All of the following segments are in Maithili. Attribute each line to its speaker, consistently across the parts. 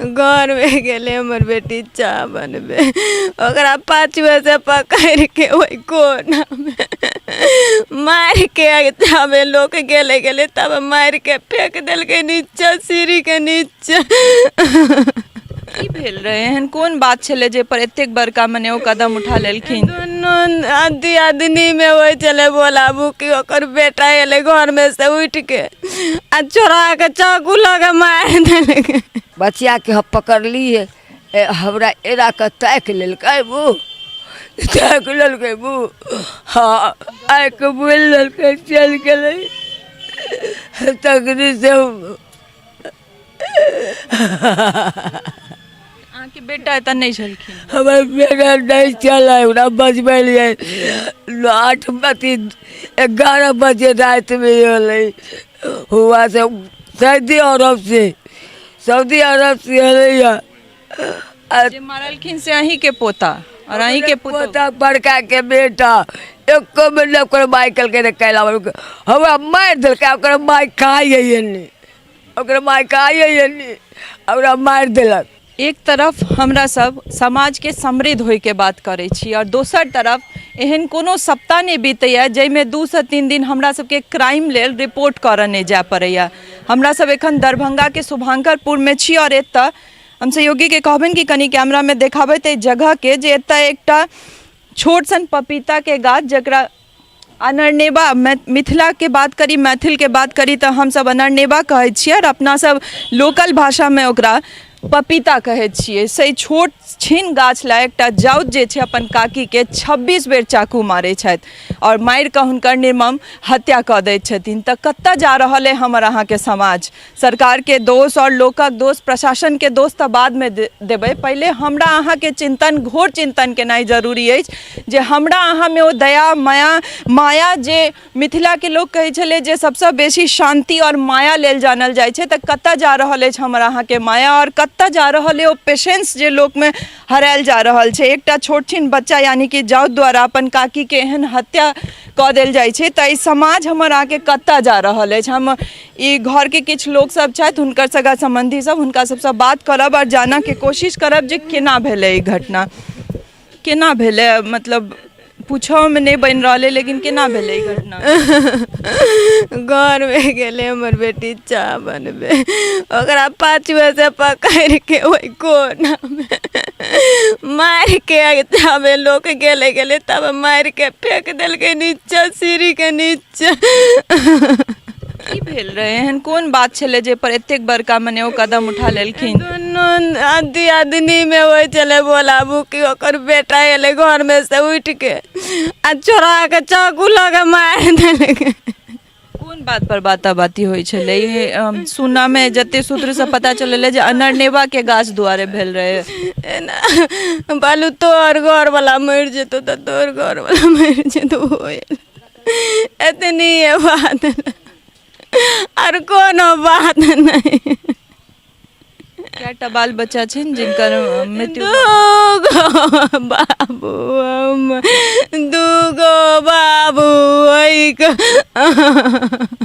Speaker 1: घरमे गेलै हमर बेटी चाह बनबै, ओकरा पाछुएसँ पकड़िके ओहि कोनामे मारिके जाबे लोक गेलै गेलै तब मारिके फेक देलकै नीचा, सीढ़ीके नीचा।
Speaker 2: की भेल रहै? एहन कोन बात छलै जे पर एतेक बड़का मने ओ कदम उठा लेलखिन?
Speaker 1: दुनू दियादनीमे होइ छलै बोलाबू कि ओकर बेटा एलै घरमे से उठिके आ चोरा के चाकू लऽ के मारि देलकै।
Speaker 3: बचियाके हम पकड़लियै, हमरा एना कऽ ताकि लेलकै मुँह, ताकि लेलकै मुँह। हँ, आँखि मुनि लेलकै, चलि गेलै तखनी से।
Speaker 2: अहाँके बेटा एतऽ नहि छलखिन?
Speaker 3: हमर बेटा नहि छलै। ओकरा बजबै लिए 8 अथी 11 बजे रातिमे एलै हुआ से सऊदी अरब से, सऊदी अरब से एलै।
Speaker 2: आ जे मारलखिन से अहींके पोता और अहींके
Speaker 3: पोता, बड़का के बेटा। एको मिनट ओकर माय कहलकै रे कैला हमरा मारि देलकै। ओकर माय कहाँ एने, ओकर माय कहाँ एने, ओकरा मारि देलक।
Speaker 2: एक तरफ हमरा सब समाजके समृद्ध होइके बात करै छी और दोसर तरफ एहन कोनो सप्ताह नहि बीतैए जाहिमे 2 से 3 दिन हमरा सबके क्राइम लेल रिपोर्ट करऽ नहि जाय पड़ैए। हमरा सब एखन दरभंगाके शुभांकरपुरमे छी और एतऽ हम सहयोगीके कहबनि कि कनि कैमरामे देखाबैत एहि जगहके जे एतऽ एकटा छोट सन पपीताके गाछ, जकरा अनरनेबा, मिथिलाके बात करी, मैथिलके बात करी तऽ हमसब अनरनेबा कहै छियै आओर अपना सब लोकल भाषामे ओकरा पपीता कहै छियै, से छोट छिन गाछ लए एकटा जाउत जे छै अपन काकीके 26 बेर चाकू मारै छथि आओर मारि कऽ हुनकर निर्मम हत्या कऽ दैत छथिन। तऽ कतऽ जा रहल अइ हमर अहाँके समाज? सरकारके दोष आओर लोकक दोष, प्रशासनके दोष तऽ बादमे देबै, पहिले हमरा अहाँके चिन्तन, घोर चिन्तन केनाइ जरूरी अछि जे हमरा अहाँमे ओ दया, माया, माया जे मिथिलाके लोक कहै छलै जे सबसँ बेसी शान्ति आओर माया लेल जानल जाइ छै, तऽ कतऽ जा रहल अछि हमर अहाँके माया आओर कतऽ जा रहल अइ ओ पेशेंस जे लोकमे हरायल जा रहल छै? एकटा छोट छिन बच्चा यानि कि जाउत द्वारा अपन काकीके एहन हत्या कऽ देल जाइ छै, तऽ ई समाज हमर अहाँके कतऽ जा रहल अछि? हम ई घरके किछु लोक सब छथि, हुनकर सगा सम्बन्धी सब, हुनका सबसँ बात करब आओर जानऽके कोशिश करब जे केना भेलै ई घटना, केना भेलै। मतलब पूछोमे नहि बनि रहल अइ, लेकिन केना भेलै ई घटना?
Speaker 1: घरमे गेलै हमर बेटी चाह बनबै, ओकरा पाछुएसँ पकड़िके ओहि कोनामे मारिके जाबे लोक गेलै गेलै तब मारिके फेक देलकै नीचा, सीढ़ीके नीचा।
Speaker 2: की भेल रहै? एहन कोन बात छलै जे पर एतेक बड़का मने ओ कदम उठा लेलखिन?
Speaker 1: दुनू दियादनीमे होइ छलै बोलाबू कि ओकर बेटा एलै घरमे से उठिके आ चोरा के चाकू लऽ के मारि देलकै।
Speaker 2: कोन बात पर बाताबाती होइ छलै? सुनऽमे जते सूत्रसँ पता चललै जे अनरनेवा के गाछ दुआरे भेल रहै।
Speaker 1: एना बालू, तोहर घरवला मरि जेतौ तऽ तोहर घरवला मरि जेतौ, एतनी बात, आर कोनो बात नहि।
Speaker 2: कएटा बाल बच्चा छनि जिनकर मृत्यु?
Speaker 1: दूगो बाबू, हम दूगो बाबू एक।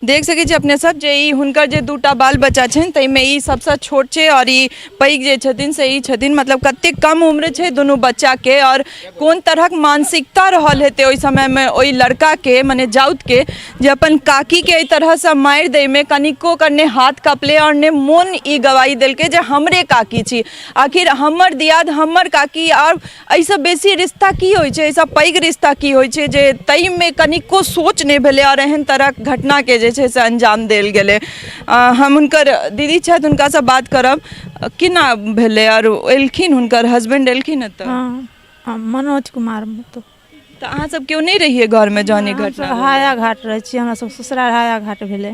Speaker 2: देख सकै छी अपने सब जे ई हुनकर जे दूटा बाल बच्चा छनि ताहिमे ई सबसँ छोट छै आओर ई पैघ जे छथिन से ई छथिन। मतलब कतेक कम उम्र छै दुनू बच्चाके आओर कोन तरहक मानसिकता रहल हेतै ओहि समयमे ओहि लड़काके, मने जाउतके, जे अपन काकीके एहि तरहसँ मारि दैमे कनिको ओकर ने हाथ कँपलै आओर ने मोन ई गवाही देलकै जे हमरे काकी छी, आखिर हमर दियाद, हमर काकी, आओर एहिसँ बेसी रिश्ता की होइ छै, एहिसँ पैघ रिश्ता की होइ छै, जे ताहिमे कनिको सोच नहि भेलै आओर एहन तरहक घटनाके जे छै से अंजाम देल गेलै। हम हुनकर दीदी छथि, हुनकासँ बात करब केना भेलै। आओर एलखिन हुनकर हस्बैंड, एलखिन एतऽ?
Speaker 4: हँ, मनोज कुमार महतो।
Speaker 2: तऽ अहाँ सब केओ नहि रहियै घरमे जहन ई घटना?
Speaker 4: हाया घाट रहै छियै हमरा सब, ससुराल हाया घाट भेलै।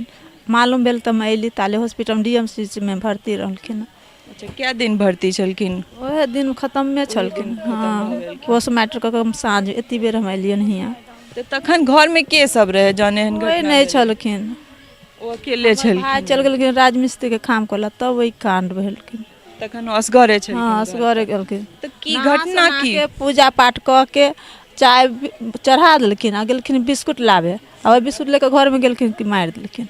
Speaker 4: मालूम भेल तऽ हम अयली, ताले हॉस्पिटलमे डी एम सी एच मे भर्ती रहलखिन।
Speaker 2: अच्छा, कए दिन भर्ती छलखिन?
Speaker 4: ओहे दिन खतमे छलखिन। हँ, पोस्टमार्टम कऽ कऽ साँझ एते बेर हम एलियनि हियाँ।
Speaker 2: तऽ तखन घरमे के सब रहै जहन एहन
Speaker 4: कोइ
Speaker 2: घटना
Speaker 4: नहि
Speaker 2: भेलै?
Speaker 4: छलखिन,
Speaker 2: ओ अकेले छलखिन।
Speaker 4: भाय चलि गेलखिन राजमिस्त्रीके काम करऽ, तब ओहि काण्ड भेलखिन।
Speaker 2: तखन ओ असगरे छलखिन?
Speaker 4: हँ, असगरे गेलखिन।
Speaker 2: तऽ की
Speaker 4: नहा
Speaker 2: घटना
Speaker 4: सोना
Speaker 2: की
Speaker 4: के पूजा पाठ कऽ के चाय चढ़ा देलखिन आ गेलखिन बिस्कुट लाबे, आ ओहि बिस्कुट लऽ कऽ घरमे गेलखिन कि मारि देलखिन।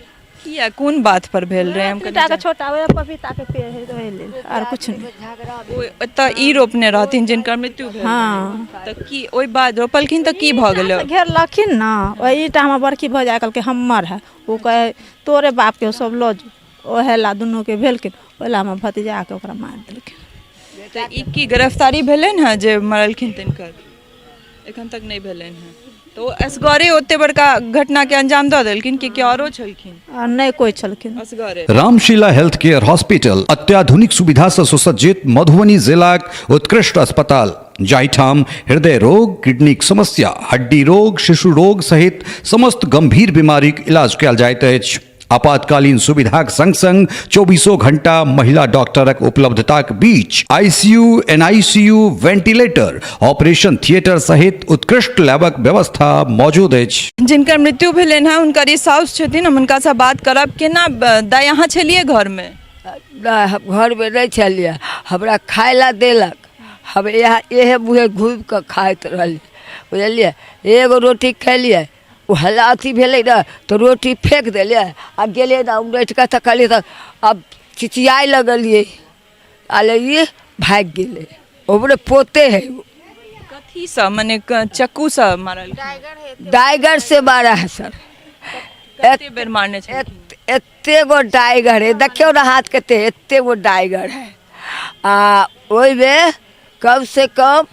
Speaker 2: किया, कोन बात पर भेल रहै? हम कनि
Speaker 4: टाके छोटा ओहे पपीताके पेड़ है ओहि लेल, आर किछु नहि।
Speaker 2: ओ एतऽ ई रोपने रहथिन जिनकर मृत्यु भेल?
Speaker 4: हँ।
Speaker 2: तऽ की ओहि बाद रोपलखिन तऽ की भऽ गेलै?
Speaker 4: घेरलखिन ने ओहि ईटा, हमर बड़की भौजाइ कहलकै हमर है, ओ कहै तोरे बापके, सब लऽ जो। ओहे ला दुनूके भेलखिन, ओहि ला हमर भतीजाके ओकरा मारि देलखिन।
Speaker 2: तऽ ई की गिरफ्तारी भेलनि हँ जे मरलखिन तिनकर? एखन तक नहि भेलनि हँ। तऽ ओ असगरे ओते बड़का घटनाके अंजाम दऽ देलखिन कि आरो छलखिन?
Speaker 4: आ नहि कोइ छलखिन,
Speaker 2: असगरे।
Speaker 5: रामशिला हेल्थ केयर हॉस्पिटल अत्याधुनिक सुविधा सँ सुसज्जित मधुबनी जिलाक उत्कृष्ट अस्पताल, जाहिठाम हृदय रोग, किडनीक समस्या, हड्डी रोग, शिशु रोग सहित समस्त गंभीर बीमारीक इलाज कयल जाइत अछि। आपातकालीन सुविधाक संग संग चौबीसों घंटा महिला डॉक्टरक उपलब्धताक बीच ICU, NICU, ventilator, operation theatre सहित उत्कृष्ट लैबक व्यवस्था मौजूद अछि।
Speaker 2: जिनकर मृत्यु भेलनि हँ हुनकर ई साउस छथिन, हम हुनकासँ बात करब। केना दाइ, अहाँ छलियै घरमे?
Speaker 3: नहि, हम घरमे नहि छलियै। हमरा खाय लए देलक, हम इएह इहे मुँहे घुमि कऽ खाइत रहलियै, बुझलियै? एगो रोटी खेलियै, ओ हल्ला अथी भेलै ने तऽ रोटी फेक देलियै आ गेलियै ने उनटि कऽ, तऽ कहलियै तऽ आब चिचियाए लगलियै, आले ई भागि गेलै, ओकरे पोते है।
Speaker 2: कथीसँ, मने चक्कूसँ मारल?
Speaker 3: डाइगर से मारा है सर।
Speaker 2: कते बेर मारने छै?
Speaker 3: एते गो डाइगर है, देखियौ ने हाथ कते, एते गो डाइगर है आ ओहिमे कम से कम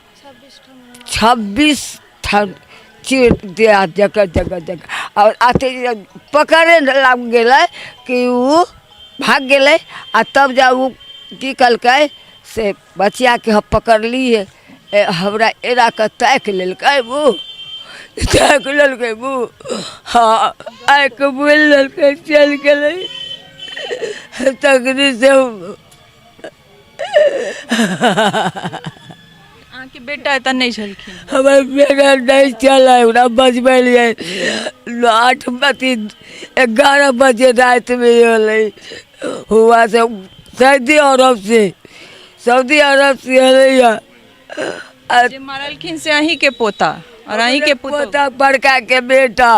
Speaker 3: 26 ठाम चीर दिया, जगह जगह जगह। आओर अथी पकड़े लागि गेलै कि ओ भाग गेलै, आ तब जा ओ की कहलकै से बचियाके हम पकड़लियै, हमरा एना कऽ ताकि लेलकै, ओ ताकि लेलकै ओ, हँ, आबिकऽ बोलि देलकै, चलि गेलै तखनी से।
Speaker 2: अहाँके बेटा एतऽ नहि छलखिन?
Speaker 3: हमर बेटा नहि छलै, ओकरा बचबै लिए 8 अथी 11 बजे रातिमे एलै हुआ से सऊदी अरब से, सऊदी अरब से एलैया।
Speaker 2: आ जे मारलखिन से अहीं के पोता और अहीं के पुतोहु?
Speaker 3: पोता, बड़का के बेटा।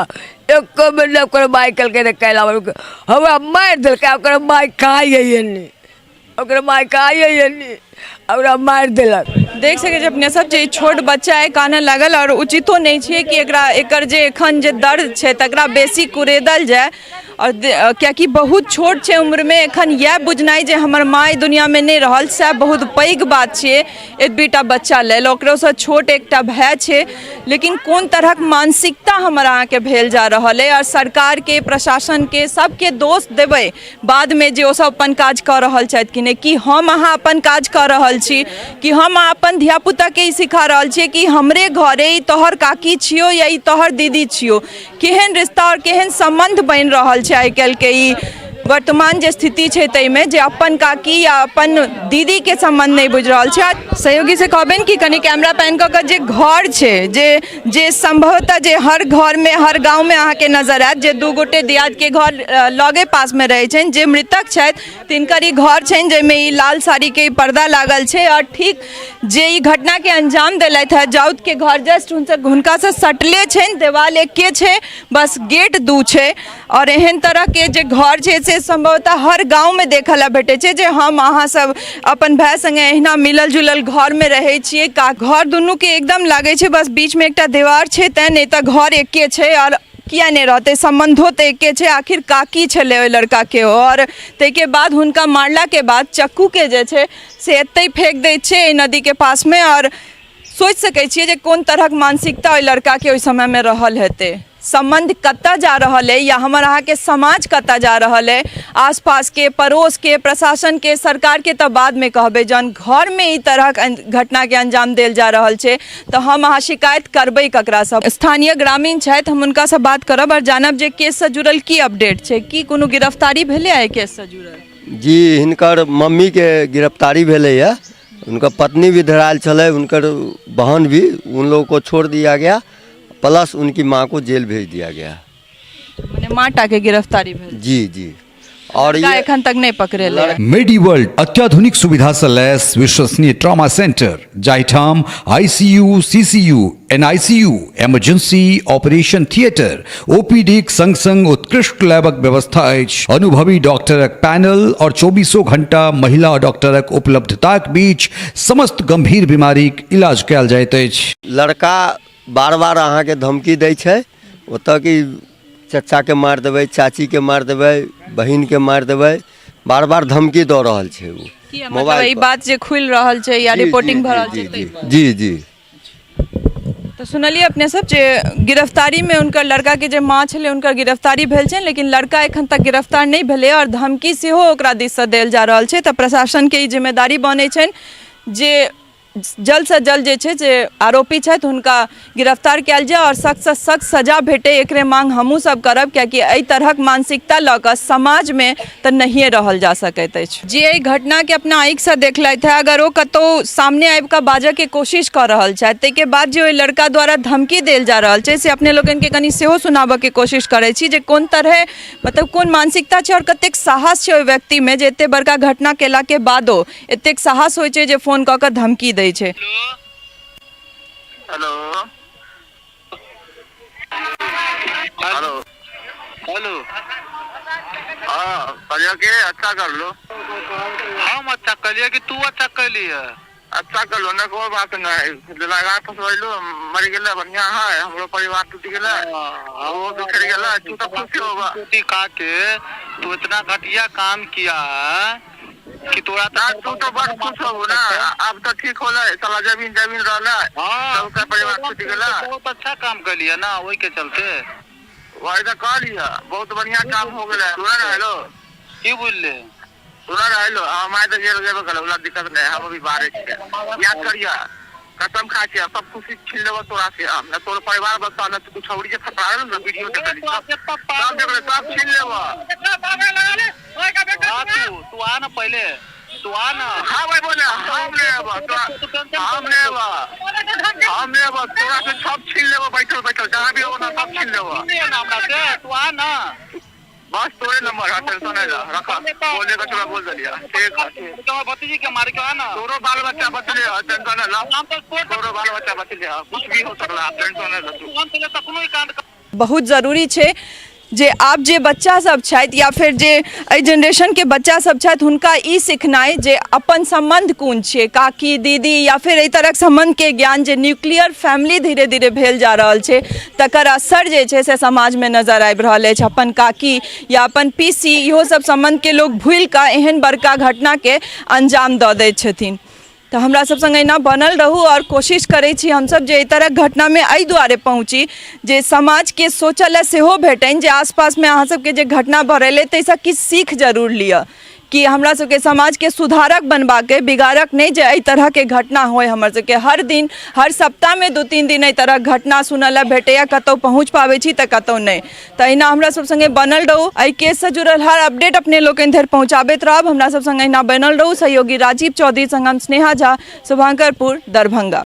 Speaker 3: एको बेर ओकर माय कहलकै रे कैला हमरा मारि देलकै, ओकर माय कहाँ गेलै? ओकर माय कहाँ गेलै? ओकरा मारि देलक।
Speaker 2: देख सकै छी अपने सब जे ई छोट बच्चा अइ कानऽ लागल, आओर उचितो नहि छियै कि एकरा एकर जे एखन जे दर्द छै तकरा बेसी कुरेदल जाय, आओर कियाकि बहुत छोट छै उम्रमे। एखन इएह बुझनाइ जे हमर माँ एहि दुनिआँमे नहि रहल, सएह बहुत पैघ बात छियै एतबीटा बच्चा लेल। ओकरोसँ छोट एकटा भाय छै, लेकिन कोन तरहक मानसिकता हमर अहाँके भेल जा रहल अइ? आओर सरकारके, प्रशासनके, सबके दोष देबै बादमे जे ओसभ अपन काज कऽ रहल छथि कि नहि, कि हम अहाँ अपन काज कऽ रहल छी, कि हम अहाँ अपन धियापुताके ई सिखा रहल छियै कि हमरे घरे ई तोहर काकी छियौ या ई तोहर दीदी छियौ? केहन रिश्ता आओर केहन सम्बन्ध बनि रहल छै आइ काल्हिके ई वर्तमान जे स्थिति छै ताहिमे, जे अपन काकी या अपन दीदीके सम्बन्ध नहि बुझि रहल छै? सहयोगीसँ कहबनि कि कनि कैमरा पैन कऽ कऽ जे घर छै, जे सम्भवतः जे हर घरमे, हर गाँवमे अहाँके नजर आयत, जे दू गोटे दियादके घर लगे पासमे रहै छनि, जे मृतक छथि तिनकर ई घर छनि, जाहिमे ई लाल साड़ीके ई पर्दा लागल छै, आओर ठीक जे ई घटनाके अंजाम देलथि हँ जाउतके घर जस्ट हुनकासँ सटले छनि, देवाल एके छै, बस गेट दू छै। आओर एहन तरहके जे घर छै से सम्भवतः हर गाँवमे देखऽ लए भेटै छै, जे हम अहाँ सब अपन भाय सङ्गे एहिना मिलल जुलल घरमे रहै छियै। का घर दुनूके एकदम लागै छै, बस बीचमे एकटा देवार छै तैँ, नहि तऽ घर एके छै। आओर किया नहि रहतै, सम्बन्धो तऽ एके छै, आखिर काकी छलै ओहि लड़काके। आओर ताहिके बाद हुनका मारलाके बाद चक्कूके जे छै से एतहि फेक दै छै एहि नदीके पासमे। आओर सोचि सकै छियै जे कोन तरहक मानसिकता ओहि लड़काके ओहि समयमे रहल हेतै। सम्बन्ध कतऽ जा रहल अइ या हमर अहाँके समाज कतऽ जा रहल अइ? आसपासके, पड़ोसके, प्रशासनके, सरकारके तऽ बादमे कहबै, जहन घरमे ई तरहक घटनाके अंजाम देल जा रहल छै तऽ हम अहाँ शिकायत करबै ककरासँ? स्थानीय ग्रामीण छथि, हम हुनकासँ बात करब आओर जानब जे केससँ जुड़ल की अपडेट छै, की कोनो गिरफ्तारी भेलै एहि केससँ जुड़ल?
Speaker 6: जी, हिनकर मम्मीके गिरफ्तारी भेलैए, उनकर पत्नी भी धरायल छलै, हुनकर बहन भी, उन लोगों को छोड़ दिया गया, प्लस उनकी माँ को जेल भेज दिया गया।
Speaker 2: मने माँ टाके गिरफ्तारी भेल?
Speaker 6: जी जी। और
Speaker 2: लड़का
Speaker 6: ये
Speaker 2: एखन तक नहि पकड़ेलै।
Speaker 5: मेडी वर्ल्ड अत्याधुनिक सुविधा से लैस विश्वसनीय ट्रॉमा सेंटर, जाहिठाम ICU, CCU, NICU, emergency operation theatre, ओपीडीक संग संग उत्कृष्ट लैबक व्यवस्था अछि। अनुभवी डॉक्टरक पैनल और चौबीसों घंटा महिला डॉक्टरक उपलब्धताक बीच समस्त गंभीर बीमारीक इलाज कयल जाइत अछि।
Speaker 6: लड़का बार बार अहाँके धमकी दै छै ओतऽ कि चचाके मारि देबै, चाचीके मारि देबै, बहिनके मारि देबै, बार बार धमकी दऽ रहल छै ओ।
Speaker 2: किया मतलब ई बात जे खुलि रहल छै या रिपोर्टिंग भऽ रहल छै ताहि पर?
Speaker 6: जी जी।
Speaker 2: तऽ सुनलियै अपने सब जे गिरफ्तारीमे हुनकर लड़काके जे माँ छलै हुनकर गिरफ्तारी भेल छनि, लेकिन लड़का एखन तक गिरफ्तार नहि भेलै आओर धमकी सेहो ओकरा दिससँ देल जा रहल छै। तऽ प्रशासनके ई जिम्मेदारी बनै छनि जे जल्दसँ जल्द जे छै जे आरोपी छथि हुनका गिरफ्तार कयल जाय आओर सख्तसँ सख्त सजा भेटै, एकरे मांग हमहूँ सब करब, कियाकि एहि तरहक मानसिकता लऽ कऽ समाजमे तऽ नहिए रहल जा सकैत अछि। जे एहि घटनाके अपना आँखिसँ देखलथि हँ, अगर ओ कतहु सामने आबि कऽ बाजऽके कोशिश कऽ रहल छथि, ताहिके बाद जे ओहि लड़का द्वारा धमकी देल जा रहल छै से अपने लोकनिके कनि सेहो सुनाबऽके कोशिश करै छी जे कोन तरहे मतलब कोन मानसिकता छै आओर कतेक साहस छै ओहि व्यक्तिमे जे एतेक बड़का घटना केलाके बादो एतेक साहस होइ छै जे फोन कऽ कऽ धमकी दै छै।
Speaker 7: हेलो हेलो हेलो, हाँ कहलियो कि अच्छा कर लो।
Speaker 8: हम अच्छा कहलिए कि तू अच्छा कहलिए?
Speaker 7: अच्छा कर लो ना, कोई बात नहीं, लगा फसवैलो मर गेलै, बढ़िया है, हमरो परिवार टूट गेलै, वो बिखर गेलै, तू तो खुश होगा।
Speaker 8: रोटी खा के तू इतना घटिया काम किया है कि तोरा
Speaker 7: ना तू तो बड़ खुश होबू ना, अब तो ठीक होलै, साला जमीन जमीन रहलै।
Speaker 8: हाँ।
Speaker 7: सबके परिवार छूट गेलै।
Speaker 8: बहुत अच्छा काम कहलिए ना, ओहि के चलते।
Speaker 7: वही तो कहलिए, बहुत बढ़िया काम हो गेलै। सुना ना, हेलो।
Speaker 8: की बुझले?
Speaker 7: सुना ना, हेलो, हम आइ तऽ जेल गेबे करब, ओला दिक्कत नहीं, हम अभी बाहरे छियै, याद करिए, कसम खा छियै, सब खुशी छीन लेबो तोरा से हम, न तोर परिवार बचता न कुछ छौड़ी जे फसरा ना, वीडियो देखली सब सब देखले, सब छीन लेबो।
Speaker 8: हाँ, तू तू आ ना, पहले तू आ ना।
Speaker 7: हाँ भाई, बोले हम ले अबा, हम ले अबा, हम ले अबा, तोरा से सब छीन लेबो, बैठल बैठल जहाँ भी हो ना सब छीन लेबो।
Speaker 8: छीन लिअ ना हमरा से, तू आ ना।
Speaker 7: बस तोरे नंबर है, टेंशन नहीं ला, रखा, बोलने का थोड़ा बोल दिया, ठीक है, ठीक।
Speaker 8: तो भतीजी के मारे के आ ना।
Speaker 7: तोरो बाल बच्चा बचले है, टेंशन नहीं ला।
Speaker 8: हम तो कोर्ट
Speaker 7: तोरो बाल बच्चा बचले है, कुछ भी हो सकला है, टेंशन नहीं ला तू।
Speaker 8: हम तो तखनो ई कांड
Speaker 2: बहुत जरूरी छै जे आब जे बच्चा सब छथि या फेर जे एहि जेनरेशनके बच्चा सब छथि हुनका ई सिखनाइ जे अपन सम्बन्ध कोन छियै, काकी दीदी या फेर एहि तरहक सम्बन्धके ज्ञान, जे न्यूक्लियर फैमिली धीरे धीरे भेल जा रहल छै तकर असर जे छै से समाजमे नजर आबि रहल अछि। अपन काकी या अपन पीसी इहो सब सम्बन्धके लोक भूलि कऽ एहन बड़का घटनाके अंजाम दऽ दैत छथिन। तऽ हमरा सब संग एहिना बनल रहू आओर कोशिश करै छी हमसब जे एहि तरहक घटनामे एहि दुआरे पहुँची जे समाजके सोचऽ लए सेहो भेटनि जे आसपासमे अहाँ सबके जे घटना भऽ रहल अइ ताहिसँ किछु सीख जरूर लिअ कि हमरा सबके समाजके सुधारक बनबाक अइ, बिगाड़क नहि, जे एहि तरहके घटना होइ। हमर सबके हर दिन हर सप्ताहमे 2-3 दिन एहि तरहक घटना सुनऽ लए भेटैए, कतहु पहुँच पाबै छी तऽ कतहु नहि। तऽ एहिना हमरा सब संगे बनल रहू, एहि केससँ जुड़ल हर अपडेट अपने लोकनि धरि पहुँचाबैत रहब। हमरा सब संगे एहिना बनल रहू। सहयोगी राजीव चौधरी संग हम स्नेहा झा, शुभंकरपुर, दरभंगा।